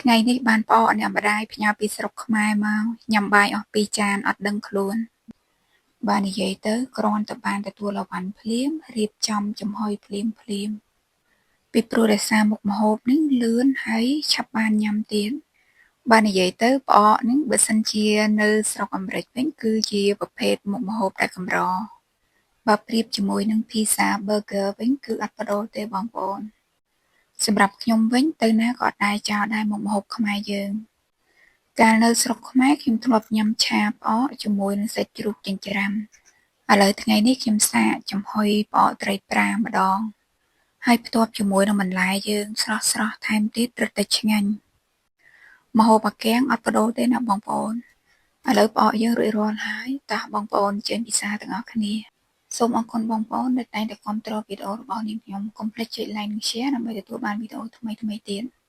ថ្ងៃនេះបានផ្អកអ្នកម្ដាយផ្ញើពីស្រុកខ្មែរមកញ៉ាំបាយអស់ពីរចានអត់ដឹងខ្លួនបើនិយាយទៅគ្រាន់តែបានទទួលអីវ៉ាន់ភ្លាមរៀបចំចំហុយភ្លាមភ្លាមពីព្រោះដោយសារមុខម្ហូបនេះលឿនហើយឆាប់បានញ៉ាំទៀតបើនិយាយទៅផ្អកនេះបើសិនជានៅស្រុកអាមេរិកវិញគឺជាប្រភេទមុខម្ហូបដែលកម្របើប្រៀបជាមួយនឹងភីហ្សា burger វិញគឺអត់ប្ដូរទេបងប្អូនសម្រាប់ខ្ញុំវិញទៅណាក៏អត់ដែលចោលដែរមុខម្ហូបខ្មែរយើងកាលនៅស្រុកខ្មែរខ្ញុំធ្លាប់ញ៉ាំឆាផ្អកជាមួយនឹងសាច់ជ្រូកចិញ្ច្រាំឥឡូវថ្ងៃនេះខ្ញុំសាកចំហុយផ្អកត្រីប្រាម្ដងហើយផ្ទាប់ជាមួយនឹងបន្លែយើងស្រស់ស្រស់ថែមទៀតរឹតតែឆ្ងាញ់ម្ហូបអាកាំងអត់ប្ដូរទេណាបងប្អូនឥឡូវផ្អកយើងរួចរាល់ហើយតោះបងប្អូនចេញពិសាទាំងអស់គ្នាសូមអរគុណបងប្អូនដែលតែងតែគាំទ្រវីដេអូរបស់នាងខ្ញុំកុំភ្លេចចុច like និង share ដើម្បីទទួលបានវីដេអូថ្មីៗទៀត។